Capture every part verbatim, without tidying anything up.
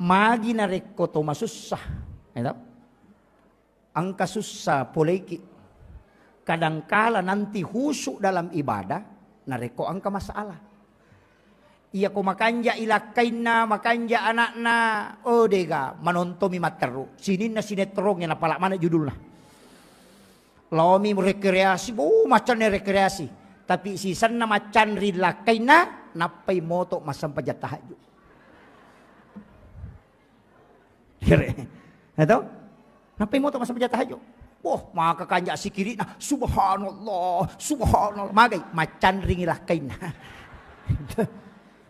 Magi narekko to masussa, ya toh? Engka sussa poleiki. Kadangkala nanti khusyuk dalam ibadah, narekko engka masalah. Iyako makanja ilakkainna, makanja anakna, oh dega, manontomi matteru. Sininna sinetrongnge napala mana judulna. Laomi rekreasi, oh macanne rekreasi. Tapi sisenna macanri lakkainna, nappai moto massempajang tahajud. Kere. Ya toh? Nappai moto massempajang tahajud. Wah, maka kanja sikirina, subhanallah, subhanallah. Magai, macanringi lakkainna.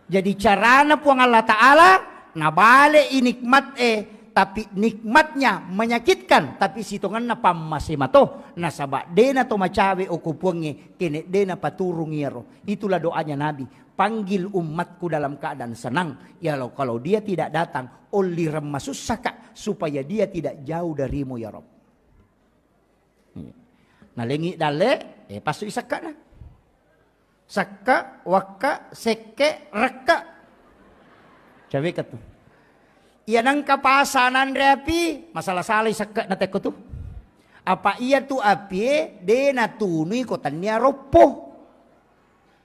Jadi carana Puang Allah Ta'ala, nabale i nikmat e, tapi nikmatnya menyakitkan, tapi sitongenna pammase mato, nasaba dena to macawe oko Puangnge, kene dena paturung iyaro. Itulah doanya Nabi. Panggil umatku dalam keadaan senang. Ya lo, kalau dia tidak datang, ollireng masussaka supaya dia tidak jauh darimu ya Rabb. Iya. Nalengi dalle, eh, passu i sekkana. Sekka, wakka, sekke, rekka. Caweka tu. Iya nengka pasa nanre api, masalah-salah i sekkana tekko tu. Apa iya tu apie, de natunui ko tania roppo.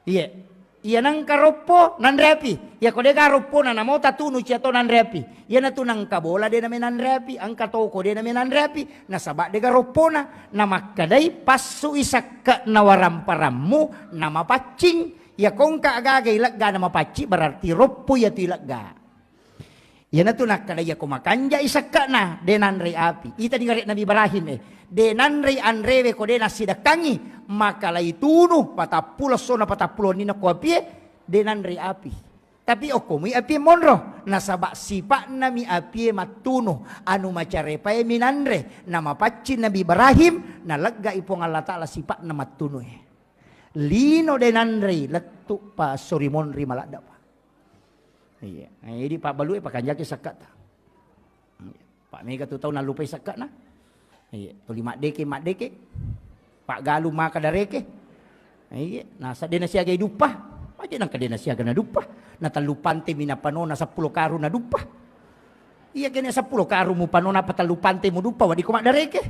Iye. Iya nengka roppo nanre api. Iya ko dega roppona namo tatunu cia to nanre api. Iyanatu nengka bola de name nanre api, engka toko de name nanre api, nasaba dega roppona. Namakkedai, passu i sekke na waramparammu, namapaccing. Iya kongka agaga ilegga namapaccing, berarti roppo iya tu ilegga. Iyanatu nakkeda, iyako makanjai sekke'na, de nanrei api. Itani gare' Nabi Ibrahim, eh, de nanrei anrewe ko de nassidekkangngi, maka laitunu patappulo essona patappulo wenninna ko apie, de nanrei api. Tapi okkomui apie monro, nasaba sipa'nami apie mattunu, anu macarepaemi nanre, namapaccing Nabi Ibrahim, naleggai Puang Allah Ta'ala sipa'na mattunue. Lino de nanrei, lettu pa esso ri monri maladda pa. Iya. Eh, idi pabbalue pakanjaki sakka'ta. Iya. Pa mega tu tau nallupai sakka'na. Iya. Tuli maddeke, maddeke. Paggalu maka dareke. Iya. Nasa de nasiagai duppa. Maja nangka de nasiaga naduppa. Na tellu pante mi napanona seppulo karung naduppa. Iya kene seppulo karung mupanona apa tellu pante muduppa, wadiko maddareke.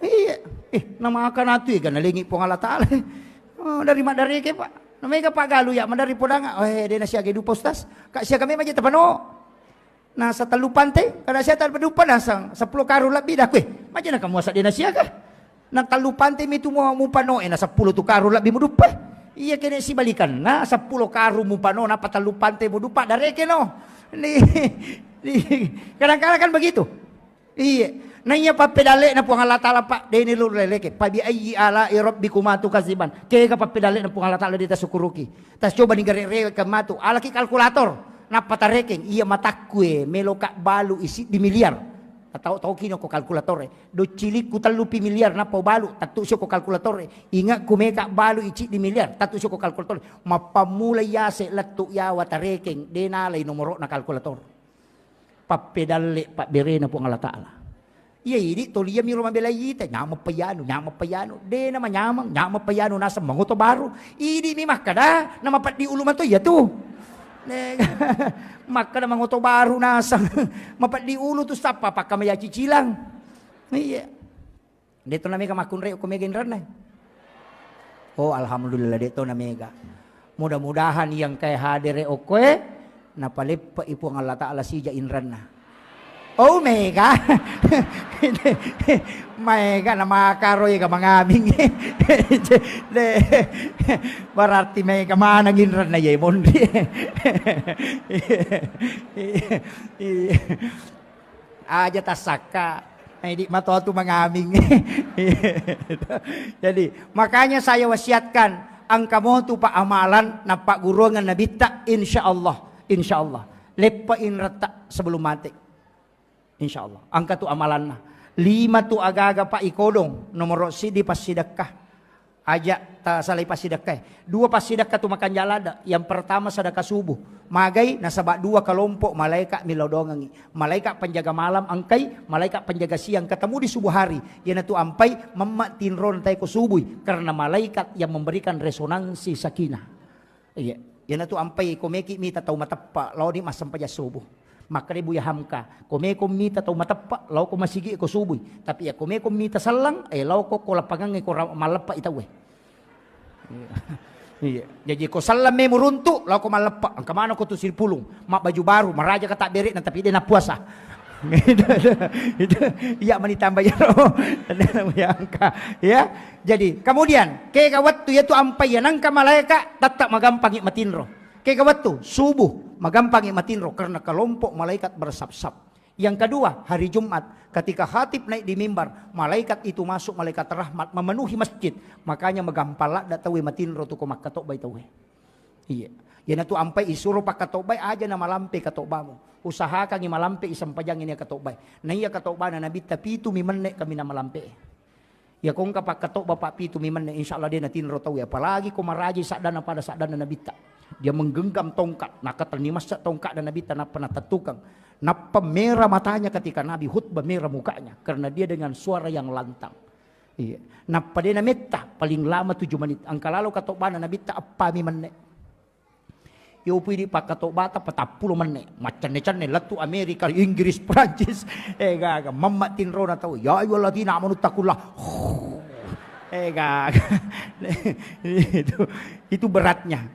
Iya. Eh, namaka natu ega nalengi Puang Allah Ta'ala. Oh, dari maddareke, Pak. Namega paggalu ya, madari podanga. Oh, eh, de nasiaga duppa, Ustaz. Kak siaga memang je tapano. Nasa tellu pante, kada sia tellu duppa nasang seppulo karung lebbi dah kue. Maja naka muasa de nasiaga. Nang tellu pante mi tu mu, mupano, eh, na seppulo tu karung lebbi muduppa. Iya kene sibalikanna, seppulo karung mupano, napa tellu pante muduppa, dareke no. Ni, ni, kadang-kadang kan begitu. Iya. Naiya pappedalle'na Puang Allah Ta'ala, Pak, deni lu leleke. Fa bi ayyi ala'i rabbikuma tukadziban. Kega pappedalle'na Puang Allah Ta'ala de tasukkuruki. Tas coba ni gare-, rewekeng matu. Alaki kalkulator. Nappa tarekeng. Iya matakku e, meloka balu i siddi miliar. Tau-, tau kino ko kalkulator e. Doccilikku tellupi miliar nappa ubalu, tattu sio ko kalkulator e. Ingatku meka balu i ciddi miliar, tattu sio ko kalkulator e. Mappammula yase lettu yawa tarekeng, de nalai nomoro'na kalkulator. Pappedalle pabberena Puang Allah Ta'ala. Iya idi toliami ro mabelai ita, nyameng payanu, nyameng payanu. De na manyameng, nyameng payanu naseng mangoto baru. Idi mi makkada, na mapeddi ulu mato iya tu. Ne, makkada mangoto baru naseng. Mapeddi ulu tu sappa pakkamaya cicilang. Iya. De to na mega makkunrai okko mega inranna. Oh, alhamdulillah, de to na mega. Mudah-mudahan yang kai hadere okkoe, napaleppe'i Puang Allah Ta'ala sija inranna. Oh, mega. Maega na makaro ega mangaming. De, berarti mega maneng inranna ye monri. Iya. Aja tassakka. Nah, idi matoa tu mangaming. Jadi, makanya saya wasiatkan, engka motu pa amalan nappagguruangan nabitta, insya Allah, insya Allah. Leppa inretta sebelum mate. Insya Allah. Engka tu amalanna. Lima tu agaga pa ikodong, nomoro siddi passidekka. Aja tasalai passidekkae. Dua passidekka tu makanja ladde. Yang pertama sedekah subuh. Magai nasaba dua kelompok malaikat millau doangengi. Malaikat penjaga malam engkai, malaikat penjaga siang ketemu di subuh hari. Iyanatu ampai memma tinro natai ko subui karena malaikat yang memberikan resonansi sakinah. Iya. Iyanatu ampai ko meki mita tau mateppa laoni massempajang subuh. Makkeda Buya Hamka, ko meko mita tau mateppa, lao ko masigi ko subui. Tapi ya ko meko mita selleng, eh, lao ko, ko lappangangnge ko ra-, malleppa i tauwe. Iya. Iya. Jaji ko selleng me muruntu, lao ko malleppa. Engka maneng ko tu Sipulung, mabbaju baru, maraja ka tabbere'na, tapi de' nappuasa. Itu, itu, itu, iya mani tambah iyaro. Tenang, Buya Hamka. Ya. Jadi, kemudian, kega wettu iyatu ampai ya nangka malaeka, tetap magampangi matinro. Kega wettu subuh, magampangi matinro karena kelompok malaikat bersap-sap. Yang kedua, hari Jumat, ketika khatib naik di mimbar, malaikat itu masuk, malaikat rahmat memenuhi masjid. Makanya magampang ladda tauwe matinro tu ko makkatobbai tauwe. Iya. Iyanatu ampai isuro pakkatobbai, aja na malampe katobbamu. Usahakangi malampe i sempajangi nia katobbai. Na iya katobbana Nabitta pitu mi menne kaminang malampe. Iya ko engka pakkatobba pappitu mi menne, insya Allah de' natinro tauwe. Apalagi ko maraji saddanna pada saddanna Nabitta. Dia menggenggam tongkat, nakatenni massa tongkatna Nabitta nappa natettukang. Nappa merah matanya ketika Nabi khutbah, merah mukanya karena dia dengan suara yang lantang. Iya. Nappa de' nametta, paling lama tujuh menit. Engka lalo katobbana Nabitta eppa mi menne. Yo pui di pakkatobbata patappulo menne, maccenne-cenne lettu Amerika, Inggris, Prancis. Eh, gaga, mamma tinrona tau. Ya ayyuhalladzina amanu taqullah. Eh, gaga. Itu, itu beratnya.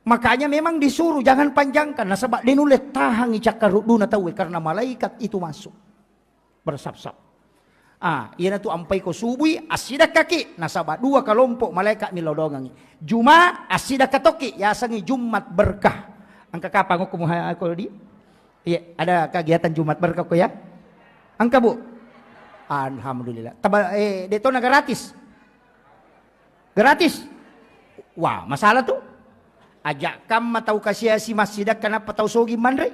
Makanya memang disuruh jangan panjangkan, nasaba de' nulle tahangi cakkarudduna tauwe karena malaikat itu masuk. Bersap-sap. Ah, iyanatu ampai ko subui, assidakkaki, nasaba dua kalompok malaeka millau dongangi. Juma, assidakka tokki, yasengi Jumat berkah. Engka kapang ko muha-, ko di? Iya, ada kegiatan Jumat berkah ko ya? Engka, Bu? Alhamdulillah. Taba-, eh, de' tona gratis. Gratis. Wah, masalah tu. Aja' kamma tau kasiasi massidakka nappa tau sogi manre.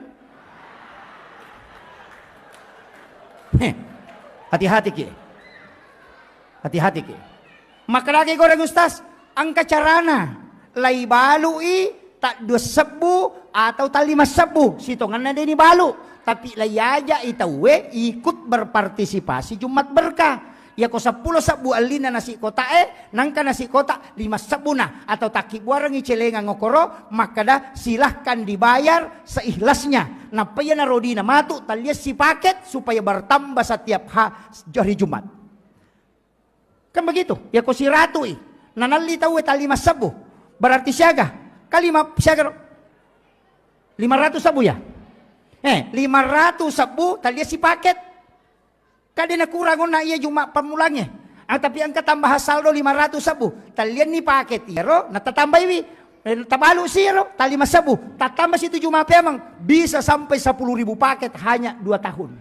Heh, hati-hati ki. Hati-hati ki. Makkedaki goreng Ustaz, engka carana. Laibalu'i ta dua sebbu atau ta lima sebbu. Sitongenna de' nibalu. Tapi laiaja'i tauwe ikut berpartisipasi Jumat Berkah. Iyako seppulo sebbu ellinna nasi kotae, nangka nasi kota lima sebbuna, atau takkibbuarengngi celengang okoro, makkeda, "Silahkan dibayar seikhlasnya." Nappa iyanaro dina matu, talliassi paket supaya bertambah setiap ha-, hari Jumat. Kan begitu? Iyako siratui, nanalli tauwe ta lima sebbu, berarti siaga? Kan lima, siaga ro? Lima ratus sebbu ya? Eh, lima ratus sebbu, talliassi paket. Kan de' nakurang onna iya Jumat pammulangnge. Ah, tapi engka tambahan saldo lima ratus sebbu. Tallianni paket iyaro, natatambaiwi. Eh, tabalu si iyaro, ta lima sebbu. Tatambasi tu Jumat peameng, bisa sampai sepuluh ribu paket hanya dua tahun.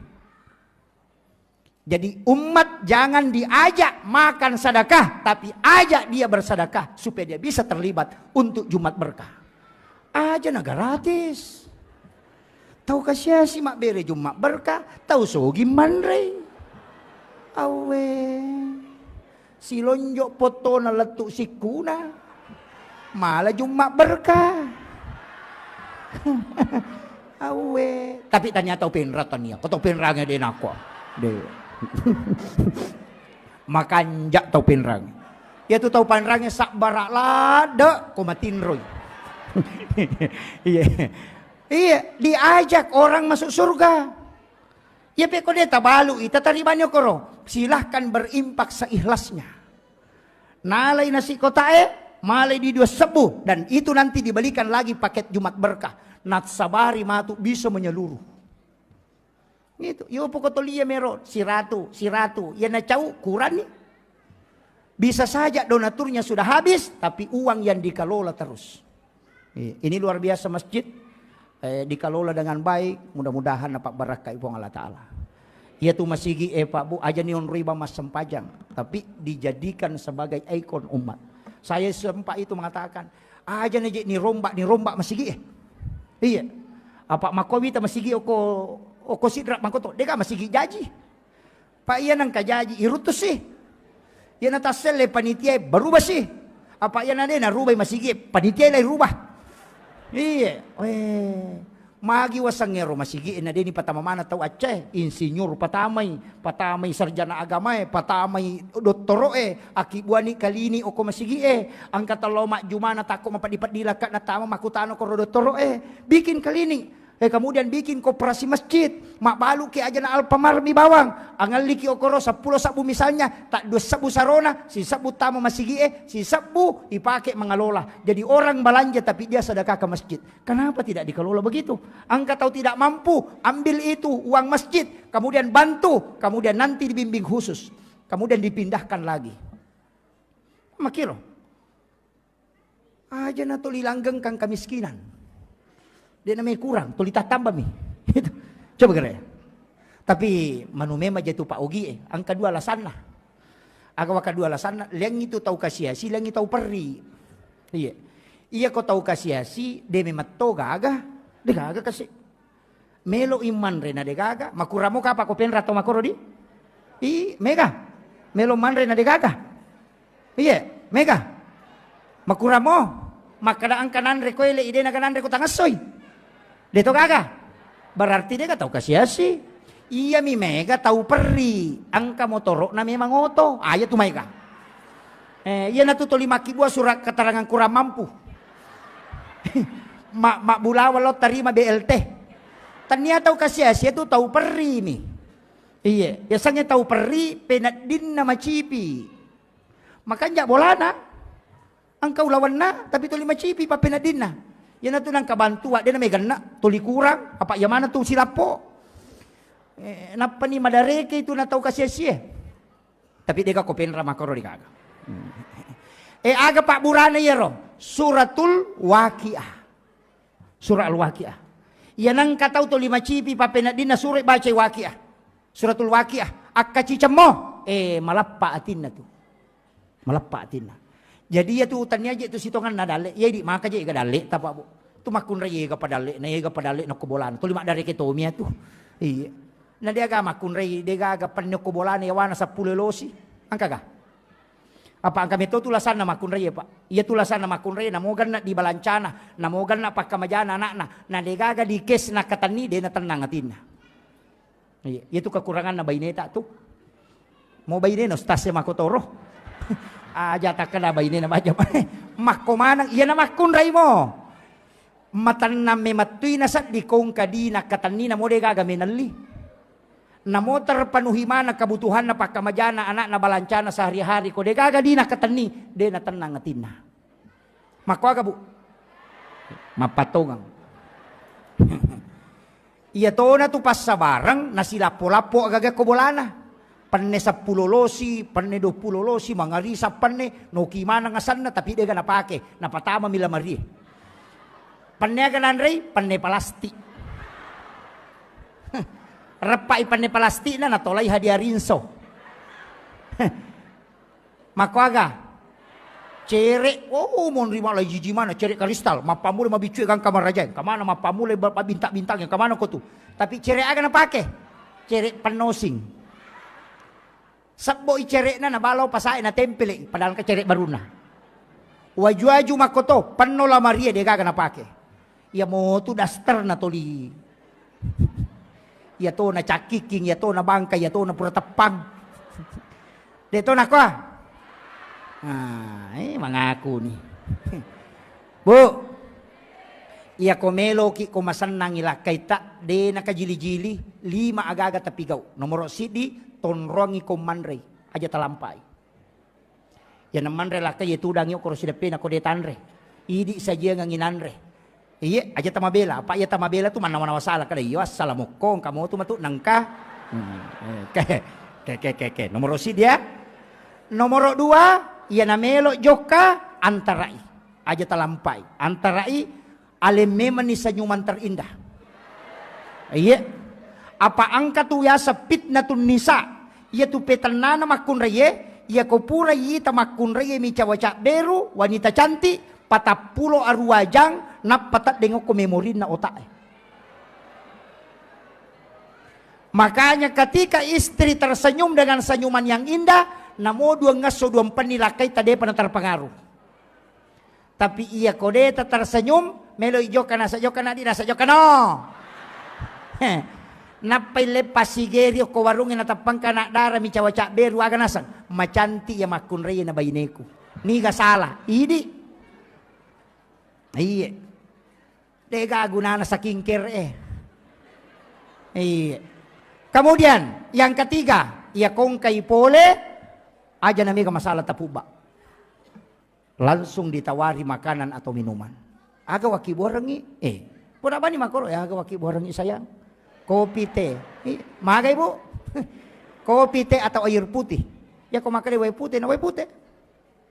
Jadi umat jangan diajak makan sedekah, tapi ajak dia bersedekah supaya dia bisa terlibat untuk Jumat Berkah. Aja na gratis. Tau kasiasi mabbere Jumat Berkah, tau sogi manrei. Awwe. Silonjo' pottona lettu sikkuna. Mala Jumat Berkah. Awwe. Tapi tania tau penra tania. Ko tau penrange de' nakko. De'. Makanja' tau penrange. Iyatu tau penrange sabbara' ladde' ko matinroi. Iya. Iya, diajak orang masuk surga. Iya, pe ko de' tabalu'i, tataribani okoro. Silahkan berimpak seikhlasnya. Nalai nasi kotae, malai di dua sebbu, dan itu nanti dibelikan lagi paket Jumat Berkah. Nassabari matu bisa menyeluruh. Gitu. Yo poko tolia mero, siratu, siratu. Iya nacau, kuranni. Bisa saja donaturnya sudah habis, tapi uang yang dikelola terus. Iya, ini luar biasa masjid, eh, dikelola dengan baik, mudah-mudahan napabbarakkai Puang Allah Ta'ala. Iyatu masigi e, Pak Bu, aja ni onroi bang massempajang, tapi dijadikan sebagai ikon umat. Saya sempat itu mengatakan, aja ni je ni rombak, ni rombak masigi e. Iya. Apa makko wita masigi oko, oko sidrak mangkoto, deka masigi jaji. Pak iya nangka jaji iruttusi. Iya natasselle panitia e, berubah si. Apa iya nade narubai masigi e, panitia lai rubah. Iya, weh. Magi wasengngero masigi e, nadeni patama mana tau acce, insinyur patamai, patamai sarjana agama e, patamai dottoro e, akibbuani kalini oko masigi e, angka tello majjumana takko mapeddi-peddi lakka natama makutano koro dottoro e, bikin kalini. Eh, kemudian bikin koperasi masjid, mabbaluki aja na Alfamart mi bawang, angelliki okoro seppulo sebbu misalnya, tak dua sebbu sarona, sisebbu tama masigi'e, sisebbu ipake mengelola. Jadi orang belanja tapi dia sedekah ke masjid. Kenapa tidak dikelola begitu? Engka tau tidak mampu, ambil itu uang masjid, kemudian bantu, kemudian nanti dibimbing khusus, kemudian dipindahkan lagi. Makiro. Aja na tuli langgengkang kemiskinan. De' namai kurang, tuli tattambami. Itu. Coba kira. Tapi manu memang jatu Pak Ogi, eh, engka dua alasanna. Aga waka dua alasanna, leng itu tau kasiasi, leng itu tau perri. Iya. Iya ko tau kasiasi, de' memang to gaga, de' gaga kasi. Melo i manre na de' gaga, makuramo kapa ko penra to makoro di? I, mega. Melo manre na de' gaga. Iya, mega. Makuramo, makkada engka nanre ko ele, ide naga nanre ko tangessoi. De' to gaga. Berarti de' gaga tau kasiasi. Iya mi mega tau perri, engka motoro'na memang oto. Aja tu mega. Eh, iya natu toli makkibua surat keterangan kurang mampu. Ma, mabbulawa lo tarima B L T. Tania tau kasiasi tu tau perri mi. Iya, yasengnge tau perri peneddinna macipi. Makanja bolana, engka ulawenna, tapi tuli macipi pappeneddinna. Iyanatu nangka bantu, wadde na meganna, tuli kurang, apa iya maneng tu silappo. Eh, nappani madareke itu na tau kasiasie. Tapi dega ko penra makoro degaga. Eh, aga pabburana iyaro? Suratul Waqiah. Surah Al-Waqiah. Iya nangka tau tuli macipi pappeneddinna sura bacai Waqiah. Suratul Waqiah. Akkacicemmo. Eh, malappa atinna tu. Malappa atinna. Jadi iya tu tania je tu sitonganna dalle. Iya di maka je ega dalle tapa bu. Tu makkunrai ega padalle na ega padalle nokko bolana. Tuli maddareke tomia tu. Iya. Na deaga makkunrai degaga penne okko bolana yawana seppulo losi. Angkaga? Apa engka meto tu lasanna makkunrai, Pak? Iya tu lasanna makkunrai, namo ganna di balancana, namo ganna pakkamajana anakna, na degaga di kes nakkatenni, de natennang atinna. Iya, iya tu kekuranganna baineta tu. Mo bainena ustaz e makkotoro. Aja takkeda bainena baja. Makko maneng, iya na makkunrai mo. Matennang memettui nasedding kongka di nakkatenni namo degaga menelli. Namo terpenuhi maneng kebutuhanna pakkamajana anakna balancana sehari-hari ko degaga di nakkatenni, de natennang atinna. Makkuaga, Bu? Mappattongeng. Iya tona tu passabareng nasilappo-lappo agaga ko bolana. Penne seppulo losi, penne duappulo losi, mangarisa penne, noki maneng asenna, tapi dega napake, napatamami lamarie. Penne aga nanrei? Penne palastik. Reppai penne palastikna, natolai hadiah rinso. Makkuaga? Cere, oh, monri mala jiji mana cere kristal, mappammula mabiccue gangka marajae, kamana mappammula ba-, bintang-bintang, kamana ko tu? Tapi cere aga napake? Cere pennosing. Sebbo i cere'na nabalo pasae natempele, padahal engka cere barunna. Waju-waju makkoto, penno lamarie degaga napake. Iya motu daster natoli. Iya to nacakkikking, iya to nabangka, iya to napura teppang. De to nakoa. Ah, eh, mangaku ni. Bu, iya ko meloki ko masennangi lakkaita, de nakajili-jili, lima agaga tapigau. Nomoro siddi, tonroangi ko manrei, aja talampai. Iya namanre lakkai, iya tudangi okoro sideppena ko de tanre. Idi sajiangengi nanre. Iye, aja tamabela. Apa iya tamabela tu mannawa-nawa sala kada iyo assala mokko engka motu matu nengka. Hmm, eh, ke, ke, ke, ke, ke. Nomoro siddi ya. Nomoro dua, iya namelo jokka antarai. Aja talampai. Antarai aleng memenni senyuman terindah. Iye. Apa engka tu yaseng fitnatun nisa. Iya tu petennana makkunraie, iya ko pura ita makkunraie mi cawa cabberu, wanita cantik, patappulo arua jang, nappa teddeng okko memorinna otak e. Makanya ketika istri tersenyum dengan senyuman yang indah, namo duangngesso duampenni lakkaita depa naterpengaruh. Tapi iya ko de ta tersenyum, melo i jokka nasa jokka na di nasa jokka no. Nappai leppa sigeri okko warungnge nateppangka anak dara mi cawa cabberu aga naseng. Macantik iya makkunrai na baineku. Niga salah? Idi. Iye. Dega gunana skincare e. Iya. Kemudian yang ketiga, iya kongkai pole, aja namega masalah tapubba. Langsung ditawari makanan atau minuman. Aga wakibuarengngi? Eh, pura bani makoro, ya, aga wakibuarengngi sayang? Kopi, teh. Ih, magai, Bu? Kopi, teh, atau air putih? Ya, ko makkeda wae putih, na wae putih.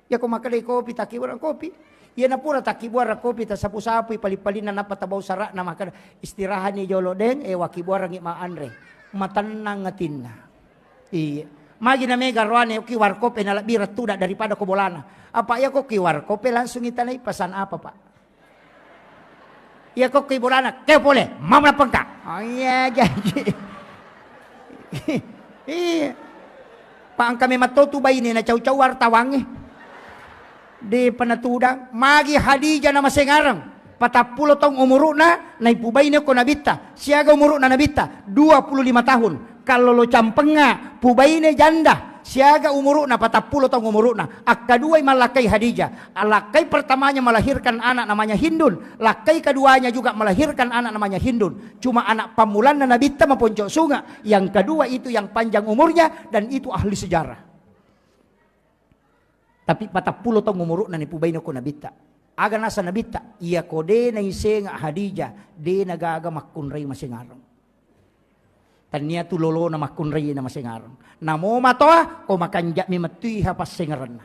Ya, ko makkeda kopi, takibuareng kopi. Ya, na pura takibuareng kopi, tasapu-sapui pali-palinna, nappa tabau sara'na, makkeda, "Istirahatni jolo, Deng, eh, wakibuarengngi ma anre." Matennang atinna. Iya. Magi na mega roane Q R code e nalebbi rettuda daripada ko bolana. Apa iya ko Q R code e langsung itanai pesan apa, Pak? Iya ko ki bolana, ke pole, mau na pengka. Oh iya, jadi. Iya. Pak, engka memang to tu baine na cau-cau wartawangnge. Di penatudang, magi Hadijah na masengareng. Patappulo taung umuru'na, naipubaine ko Nabitta. Siaga umuru'na Nabitta? Dua puluh lima tahun. Kallolo campengnga, pubaine janda. Siaga umuru'na? Patappulo taung umuru'na. Akkaduai mallakkai Hadijah. Lakkai pertamanya melahirkan anak namanya Hindun. Lakkai keduanya juga melahirkan anak namanya Hindun. Cuma anak pammulanna Nabitta maponco sunga. Yang kedua itu yang panjang umurnya dan itu ahli sejarah. Tapi patappulo taung umuru'na nipubaina ko Nabitta. Aga nasa Nabitta? Iya ko de naisenga Hadijah, de nagaga makkunrai masengareng. Tania tu lolona makkunrai na masengareng. Namo matoa, ko makanja'mi mettui ha passengerenna.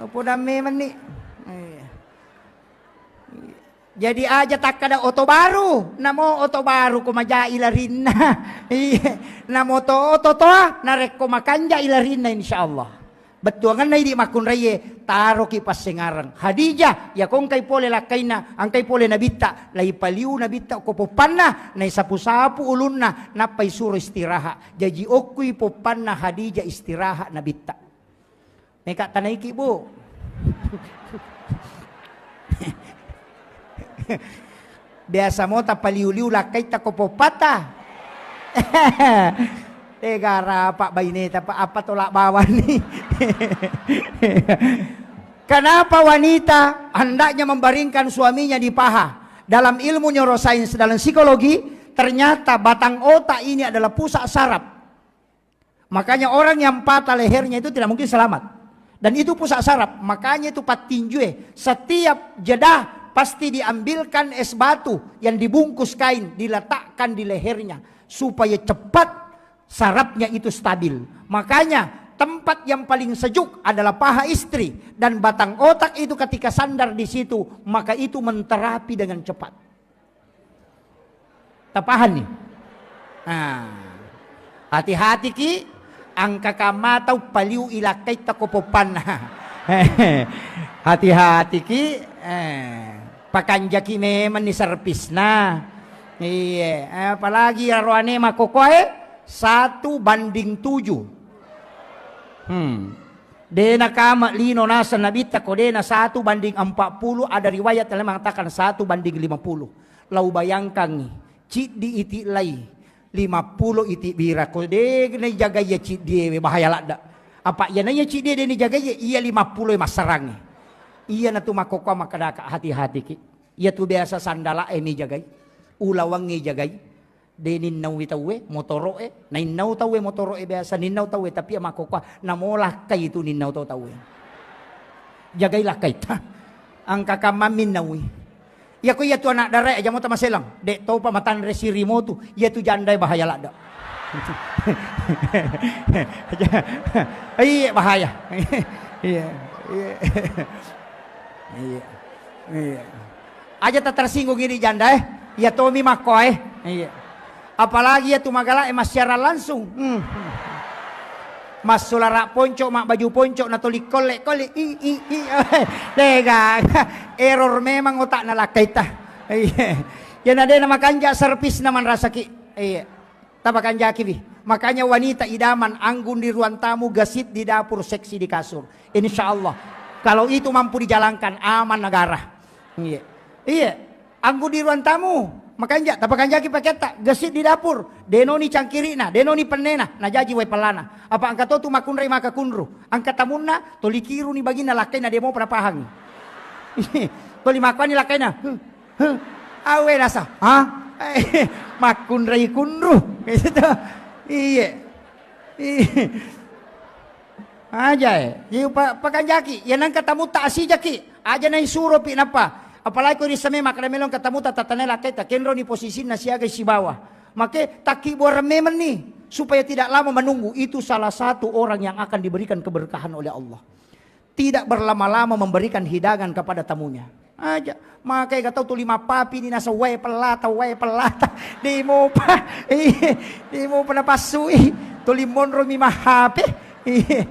Podang memang ni. Jadi aja takkada oto baru, namo oto baru ko majai larinna. Iya, namo to oto toa, narekko makanjai larinna, insyaallah. Bettuangenna idi makkunraie, taroki passengareng. Hadijah, iya ko engkai pole lakkainna, engkai pole Nabitta, laipaliu Nabitta ko poppanna, naisapu-sapu ulunna, nappa isuro istirahat. Jaji okkui poppanna Hadijah istirahat Nabitta. Meka tanaiki, Bu. Biasa mo tapaliu-liu lakkaitta ko poppata. Tegara apa baineta, apa, apa tolak bawani. Kenapa wanita hendaknya membaringkan suaminya di paha? Dalam ilmu neurosains, dalam psikologi, ternyata batang otak ini adalah pusat saraf. Makanya orang yang patah lehernya itu tidak mungkin selamat. Dan itu pusat saraf. Makanya itu pattinjue, setiap jeda pasti diambilkan es batu yang dibungkus kain, diletakkan di lehernya supaya cepat sarafnya itu stabil. Makanya tempat yang paling sejuk adalah paha istri dan batang otak itu ketika sandar di situ, maka itu menterapi dengan cepat. Tapahanni? Nah, hati-hatiki, engka kamma tau paliu ilakkaitta ko poppanna. Hati-hatiki, eh, pakanjaki memenni servisna. Iya, apalagi aroane makokoe satu banding tujuh. Hmm. Dena kama lino naseng Nabitta ko dena satu banding empat puluh, ada riwayat yang mengatakan satu banding lima puluh. Lau bayangkangngi, ciddi iti lai, lima puluh iti bira, ko de naijagai iya ciddi ewe, bahaya ladda. Apa iya naiya ciddi de nijagai, iya lima puluh e massarangngi. Iya natu makkokkoa makkedaka, hati-hatiki. Iya tu biasa sandala e mijagai, ulawang e jagai. De ninnaui tauwe, motoro'e, nainnau tauwe motoro'e biasa, ninnau tauwe, tapi iya makkokkoa, namo lakkai tu ninnau tau tauwe. Jagai lakkaitta. Engka kamma minnaui. Iya ko iya tu anak darae aja mota maselang. De topa matanre sirimotu, iya tu jandae bahaya ladda. Iya bahaya. Iya. Iya. Iya. Iya. Aja tak tersinggung ini janda eh. Iya tomi makko eh. Iya. Apalagi iya tu magala eh mas siaran langsung. Hmm. Massulara ponco, mak baju ponco na toli kolle kolle. I i i. Lega. Error memang otak na lakkaita. Iya. Ya na dena makanja servisna manrasaki. Iya. Tapakanjakiwi. Makanya wanita idaman anggun di ruang tamu, gesit di dapur, seksi di kasur. Insya Allah. Kalau itu mampu dijalankan, aman negara. Iya. Iya. Anggun di ruang tamu. Makanja, tapakanjaki paketta, gesit di dapur. Denoni cangkirina, denoni pennena, najaji wai pellana. Apa engka to tu makunrai maka kunru. Angka tamunna, toli kiruni bagina lakkaina demo pada pahangi. Toli makuani lakkaina. Hmm. Huh. Awe nasa, ha? Makkunrai kunru. Gitu. Iye. Iye. Aja, eh. Iya, pa-, pakanjaki. Iya, nang katamu ta asijaki. Aja nai suro pi napa. Apalagi ko rissa memang kada melong katamu ta tatanai lakkai ta kenroni posisinna siaga sibawa. Make takki buareng memang nih. Supaya tidak lama menunggu. Itu salah satu orang yang akan diberikan keberkahan oleh Allah. Tidak berlama-lama memberikan hidangan kepada tamunya. Aja. Makai ga tau tuli mappapi ni nasa wae pellata, wae pellata. Di mopa. Iya. Di mopa napassui. Tuli monro mi mahape. Iya.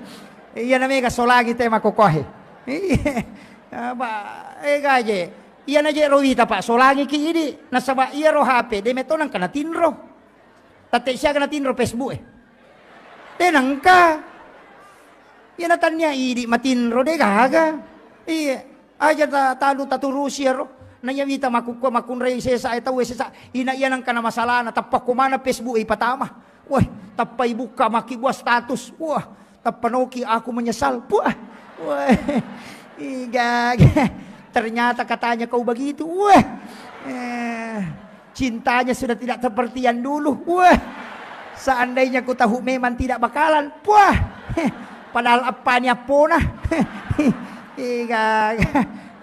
Iya na mega solangi te makokohe. Iya. Apa, eh, gaje. Iya na je ro wita, Pak, solangi ki idi. Nasaba iya ro H P, de meto nang kana tinro. Tette siaga natinro Facebook e. De nengka. Iya natannia idi matinro de gaga. Iya. Aja ta-, tanu taturusi ero. Na iya wita makukko makunrai sesa e tau e sesa. Ina iya nengka na masalahna tappa ko mana Facebook e ipatama. Wah, tappa ibukka makkibua status. Wah, tappa noki aku menyesal. Puah. Wah. Iga. Ternyata katanya kau begitu. Wah. Eh, cintanya sudah tidak seperti yang dulu. Wah. Seandainya ku tahu memang tidak bakalan. Puah. Padahal apa ni apona. Iga.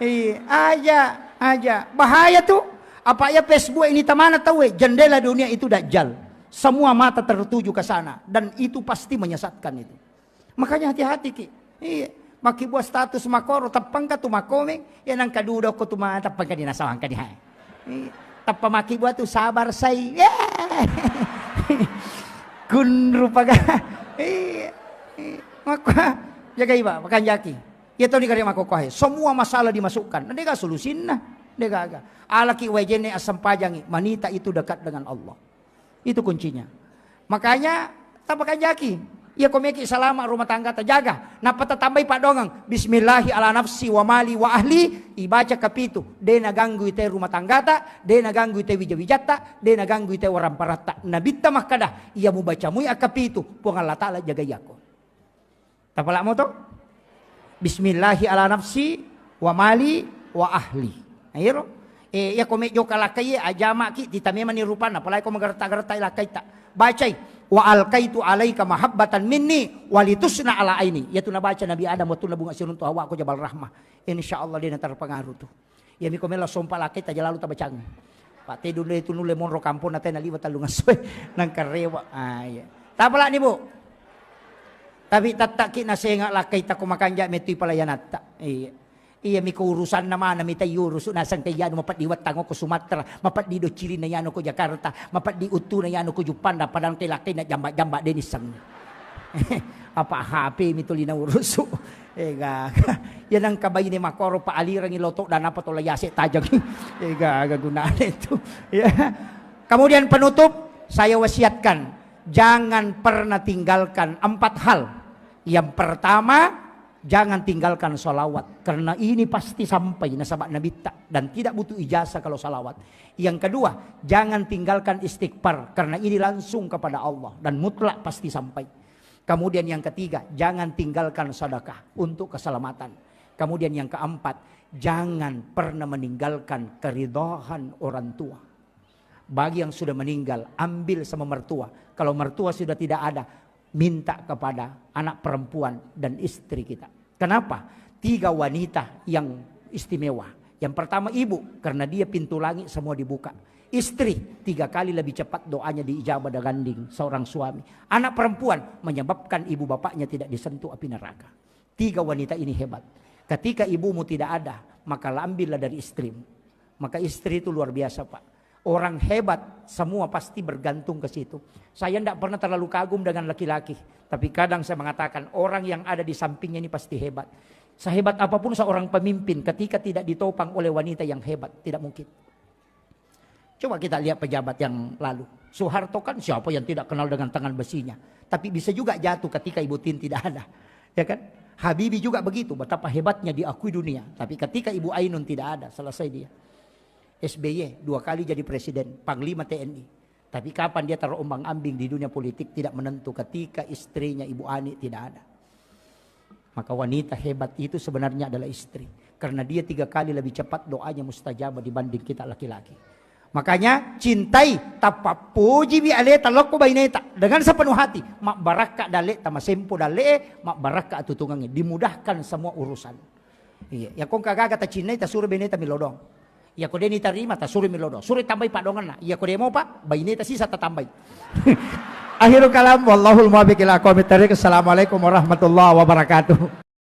Iya, aja, aja. Bahaya tuh. Apa ya Facebook ini tamana tahu, eh? Jendela dunia itu dajjal. Semua mata tertuju ke sana dan itu pasti menyesatkan itu. Makanya hati-hati ki. Iya. Makkibua status makoro, tappangka tu makomeng, ya nang kaduda ko tu ma tappangka di nasawangka di hai. Iya. Tappa makkibua tu sabar sai. Ya. Kun rupaga. Iya. Iya. Makko jagai ba, makanjaki. Ya tau ni kare makko kohe. Semua masalah dimasukkan. Dega solusinna. Dega aga. Alaki wajene asam pajangi. Manita itu dekat dengan Allah. Itu kuncinya. Makanya, tapakanjaki. Iya, ko meki salama rumah tangga ta jaga. Nappa tatambai paddongeng. Bismillahi ala nafsi wa mali wa ahli. Ibaca kapitu. De naganggui te rumah tanggata, de naganggui te wija-wijatta, de naganggui te waramparatta. Nabitta makkada, iya mubaca mui akkapitu, Puang Allah Ta'ala jagai ako. Tapalak moto? Bismillahi ala nafsi wa mali wa ahli. Nah, iyaro. Eh, iya ko mejjo ka lakkai, ajamaki, tita memang ni rupanna, apalagi ko magaretta-garetta lakkaita. Bacai, "Wa alqaitu alaika mahabbatan minni walitusna ala aini." Iyatu nabaca Nabi Adam wettunna bunga siruntu Hawa ko Jabal Rahmah. Insya Allah de naterpengaruh tu. Iyami ko melo sompa lakkai taja lalu tabacang. Pak Tedu de tu nulle monro kampong na tena liwa tellung esso e. Nang karewa. Ah, iya. Tapalak ni, Bu. Tapi tattaki nasenga lakkai tako makanja metui pelayanatta. Iya. Iya miko urusanna mana mita iurusu naseng ke iyanu mapeddi wettang ko Sumatera, mapeddi doccirinna iyanu ko Jakarta, mapeddi uttuna iyanu ko Juppanda, padang ke lakkai na jamba-jamba de nisseng. Apa H P mi tuli naurusu. Ega. Ya nang kabaine makoro pa alirangi lotok dan apa tola yase tajang. Ega, aga gunane itu. Ya. Kemudian penutup, saya wasiatkan, jangan pernah tinggalkan empat hal. Yang pertama, jangan tinggalkan salawat. Karena ini pasti sampai nasaba nabitta dan tidak butuh ijazah kalau salawat. Yang kedua, jangan tinggalkan istighfar karena ini langsung kepada Allah dan mutlak pasti sampai. Kemudian yang ketiga, jangan tinggalkan sedekah untuk keselamatan. Kemudian yang keempat, jangan pernah meninggalkan keridhaan orang tua. Bagi yang sudah meninggal, ambil sama mertua. Kalau mertua sudah tidak ada, minta kepada anak perempuan dan istri kita. Kenapa? Tiga wanita yang istimewa. Yang pertama ibu, karena dia pintu langit semua dibuka. Istri, tiga kali lebih cepat doanya diijabah dibanding seorang suami. Anak perempuan menyebabkan ibu bapaknya tidak disentuh api neraka. Tiga wanita ini hebat. Ketika ibumu tidak ada, maka ambillah dari istrimu. Maka istri itu luar biasa, Pak. Orang hebat, semua pasti bergantung ke situ. Saya tidak pernah terlalu kagum dengan laki-laki. Tapi kadang saya mengatakan, orang yang ada di sampingnya ini pasti hebat. Sehebat apapun seorang pemimpin, ketika tidak ditopang oleh wanita yang hebat, tidak mungkin. Coba kita lihat pejabat yang lalu. Soeharto kan siapa yang tidak kenal dengan tangan besinya? Tapi bisa juga jatuh ketika Ibu Tin tidak ada. Ya kan? Habibie juga begitu, betapa hebatnya diakui dunia. Tapi ketika Ibu Ainun tidak ada, selesai dia. S B Y dua kali jadi presiden, panglima T N I. Tapi kapan dia terombang-ambing di dunia politik tidak menentu ketika istrinya Ibu Ani tidak ada. Maka wanita hebat itu sebenarnya adalah istri. Karena dia tiga kali lebih cepat doanya mustajab dibanding kita laki-laki. Makanya cintai, tapappojiwi aleta lokko baineta dengan sepenuh hati. Mabbarakka daleta, masempo dale, mabbarakka atutungangnge, dimudahkan semua urusan. Iya, ya kong kagaga tacinnai, tasuro baineta milodong. Iya ko deni tarima, tasuro milodong. Suro tambai padonganna. Iya ko demo pak, baineta sisa tatambai. Akhirul kalam, wallahul muwaffiq ila aqwamit thariq. Assalamualaikum warahmatullahi wabarakatuh.